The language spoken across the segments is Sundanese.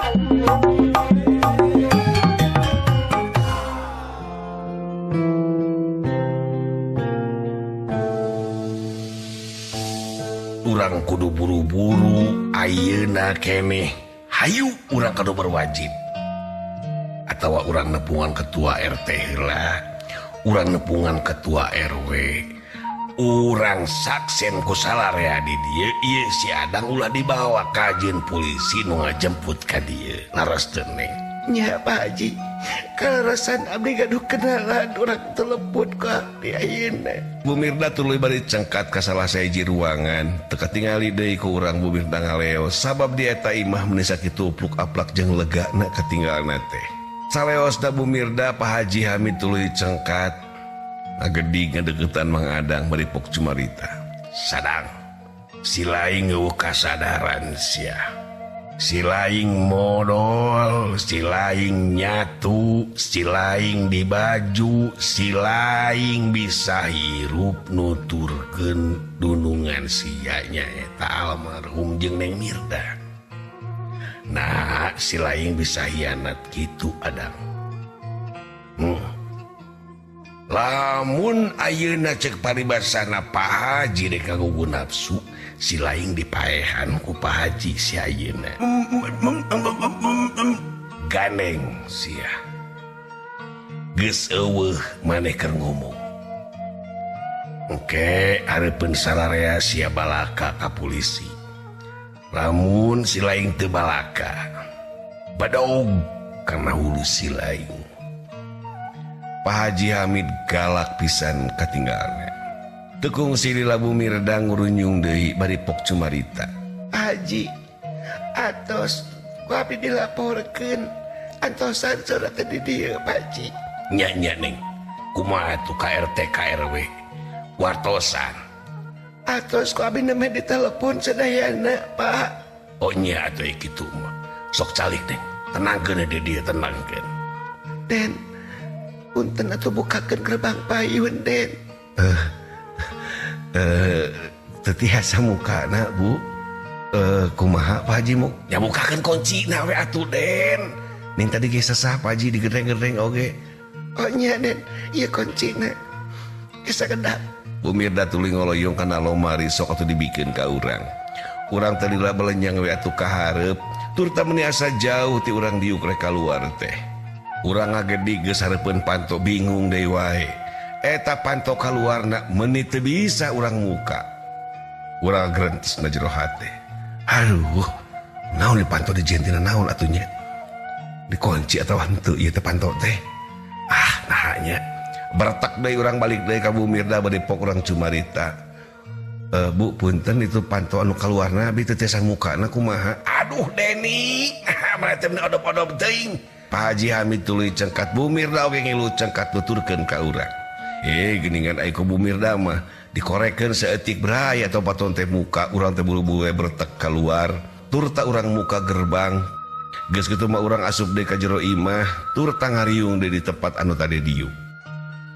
Urang kudu buru-buru ayeuna keneh hayu urang kudu berwajib atawa urang nepungan ketua RT heula, urang nepungan ketua RW, urang saksen ku salarea di dieu ieu si Adang ulah dibawa kajeun polisi nu ngajemput ka dieu laras teu Neng. Nya Pak Haji, kaleresan abdi gaduh kenalan urang telepon ku abdi ayeuna. Bu Mirda tuluy bari cengkat ka salah sahiji ruangan, teu katingali deui ku urang Bu Mirda ngaleos sabab di eta imah meuni sakitu upluk-aplak jeung legana katinggalna teh. Saleosna Bu Mirda, Pak Haji Hamid tuluy cengkat ngagedig ngadeukeutan Mang Adang bari pok cumarita. Sadang si laing eueuh kasadaran sia. Si laing modol, si laing nyatu, si laing di baju, si laing bisa hirup nuturkeun dunungan sia nyaeta almarhum jeung Neng Mirda. Nah, si laing bisa hianat kitu Adang. Lamun ayeuna cek paribasana Pak Haji rek ngagugu nafsu, si laing dipaehan ku Pak Haji si ayeuna. Ganeng sia. Geus eueuh maneh keur ngomong. Engke hareupeun sararea sia balaka ka polisi. Lamun si laing teu balaka, badog kana hulu si laing. Pak Haji Hamid galak pisan katinggalna. Teu kungsi lila Bu Mirda ngurunyung deui bari pok cumarita. Haji, atos ku abdi dilaporkeun antosan surat teh di dieu Pak Haji. Nya nya Neng, kumaha atuh ka RT ka RW? Wartosan. Atos ku abdi nembe ditelepon sadayana Pak. Oh nya atuh kitu mah. Sok calik Neng, tenangkeun di dieu tenangkeun. Den, punten atuh bukakeun gerbang payun Den. Teu tiasa mukana Bu. Kumaha Pak Haji muk? Ya bukakeun kuncina we atuh Den. Ning tadi ge sesah Pak Haji digedeng-gedeng oge. Oh nya Den, ieu kuncina. Geus sakedap. Bu Mirda tuluy ngoloyong kana lomari sok atuh dibikeun ka urang. Urang teh lila belenyang we atuh ka hareup, turta meuni asa jauh ti urang diuk rek kaluar teh. Urang ngagedig geus hareupeun panto bingung deui wae. Eta panto kaluarna meuni teu bisa urang muka. Urang gerentes na jero hate. Aduh, naon di panto dijentina naon atuh nya? Dikunci atawa henteu ieu teh panto teh? Ah, naha nya. Bertak deui urang balik deui ka Bu Mirda bade pok urang cumarita. Bu punten itu panto anu kaluarna abdi teu tiasa mukana kumaha? Aduh Deni, mah teh odop-odop teuing. Pak Haji Hamid tuluy cengkat Bu Mirda oge ngilu cengkat nuturkeun ka urang. Geuningan ai ku Bu Mirda mah dikorekeun saeutik bray atau paton teh muka urang teh buru-buru we bertek kaluar turta urang muka gerbang. Geus kitu mah urang asup deui ka jero imah turta ngariung deui di tempat anu tadi diuk.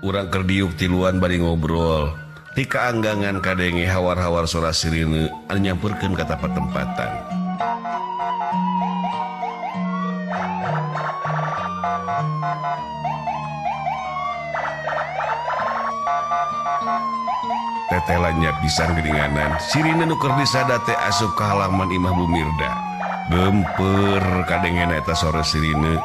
Urang keur diuk tiluan bari ngobrol. Ti kaanggangan kadenge hawar-hawar sora sirine anu nyamperkeun ka tempat-tempatan. Tetelanya pisan geuninganan sirine nu keur disada teh asup ka halaman imah Bu Mirda. Gemper kadengena eta sore sirine.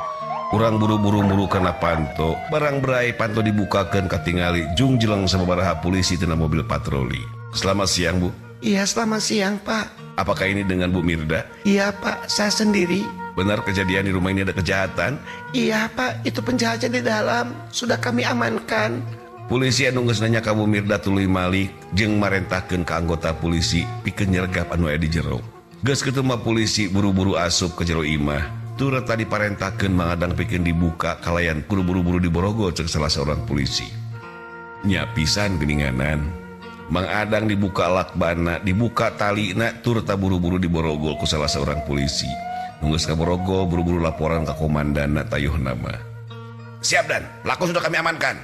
Urang buru-buru muru kana panto, barang berai panto dibukakeun katingali jung jeleng sababaraha polisi tina mobil patroli. Selamat siang Bu. Iya selamat siang Pak. Apakah ini dengan Bu Mirda? Iya Pak, saya sendiri. Benar kejadian di rumah ini ada kejahatan? Iya Pak, itu penjahatnya di dalam, sudah kami amankan. Polisi anu geus nanya ka Bu Mirda tuluy malik jeung marentahkeun ka anggota polisi pikeun nyergap anu aya di jero. Geus kitu mah polisi buru-buru asup ke jero imah. Turta diparentahkeun Mang Adang pikeun dibuka kalayan kudu buru-buru diborogol cek salah seorang polisi. Nya pisan geuninganan. Mang Adang dibuka lakbana, dibuka talina turta buru-buru diborogol ku salah seorang polisi. Nu geus kaborogol buru-buru laporan ka komandanna tayuh nama. Siap dan, pelaku sudah kami amankan.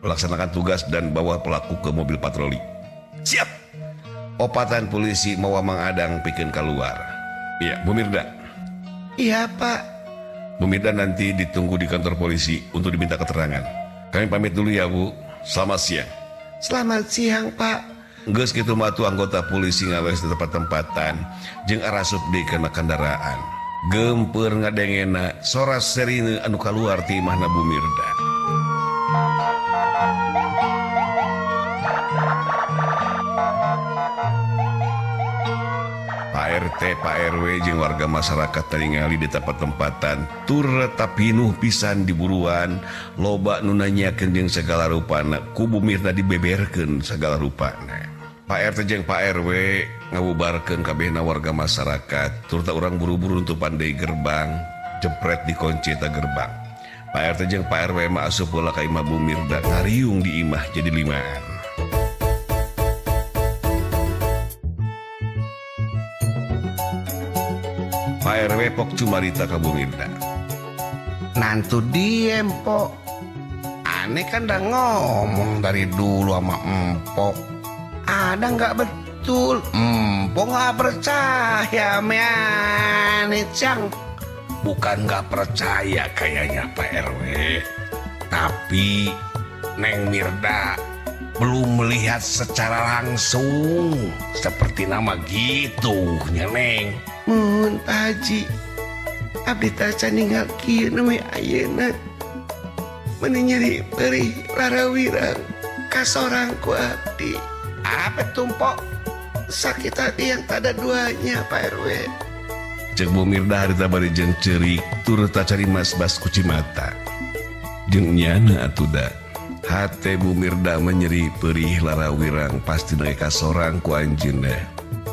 Melaksanakan tugas dan bawa pelaku ke mobil patroli. Siap. Opatan polisi mawa Mang Adang pikeun keluar. Iya, Bu Mirda. Iya Pak. Bu Mirda nanti ditunggu di kantor polisi untuk diminta keterangan. Kami pamit dulu ya Bu. Selamat siang. Selamat siang Pak. Geus kitu mah atuh anggota polisi ngawes di tempat-tempatan jeung arasup deui kana kendaraan. Geumpeur ngadengena sora serine anu kaluar ti imahna Bu Mirda. Pak RT, Pak RW jeung warga masyarakat ningali di tempat-tempatan tur tapinuh pisan diburuan loba nu nanyakeun jeung segala rupana ku Bu Mirda dibeberkeun segala rupana. Pak RT jeung Pak RW ngabubarkeun kabehna warga masyarakat turta urang buru-buru nutupan deui gerbang jepret dikunci eta gerbang. Pak RT jeung Pak RW mah asup heula ka imah Bu Mirda ngariung di imah jadi limaan. Pak RW pok cumarita ka Bu Mirda. Nantu diem pok. Aneh kan udah ngomong dari dulu sama empok. Ada nggak betul? Empok nggak percaya aneh cang. Bukan nggak percaya kayaknya Pak RW, tapi Neng Mirda belum melihat secara langsung seperti nama gitu nya Neng. Mun Pak Haji, abdi taca ninggal kieu we ayeuna. Meuni nyeri perih larawirang kasorang ku abdi. Apa tumpok? Sakit hati yang tak ada duanya Pak RW. Cek Bu Mirda harita bari jeung ceurik tur tacari mas-bas kucimata. Jeung nyana atuh da. Hate Bu Mirda menyeri perih larawirang pasti naik kasorang ku anjeunna.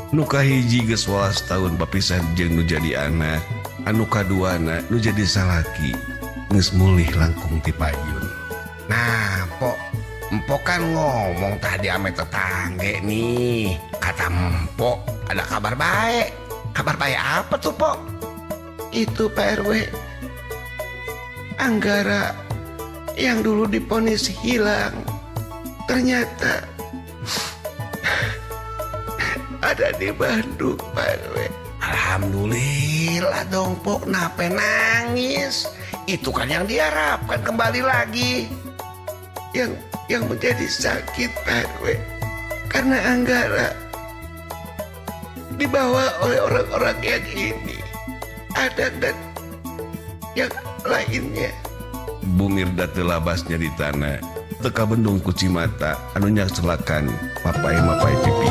Nu kahiji geus 11 tahun papisah jeung nu jadi anak, anu kaduana nu jadi salaki geus mulih langkung ti payun. Nah, Pok, empok kan ngomong tadi ame tetangge nih. Kata empok ada kabar baik. Kabar baik apa tuh, Pok? Itu Pak RW. Anggara yang dulu diponis hilang ternyata ada di Bandung, Pak RW. Alhamdulillah dong, Pok. Kenapa nangis? Itu kan yang diharapkan kembali lagi. Yang menjadi sakit, Pak RW, karena Anggara dibawa oleh orang-orang yang ini, ada dan yang lainnya. Bu Mirda teu labas nyaritana, teu kabendung ku cimata anu nyacelakan papai-mapai pipi.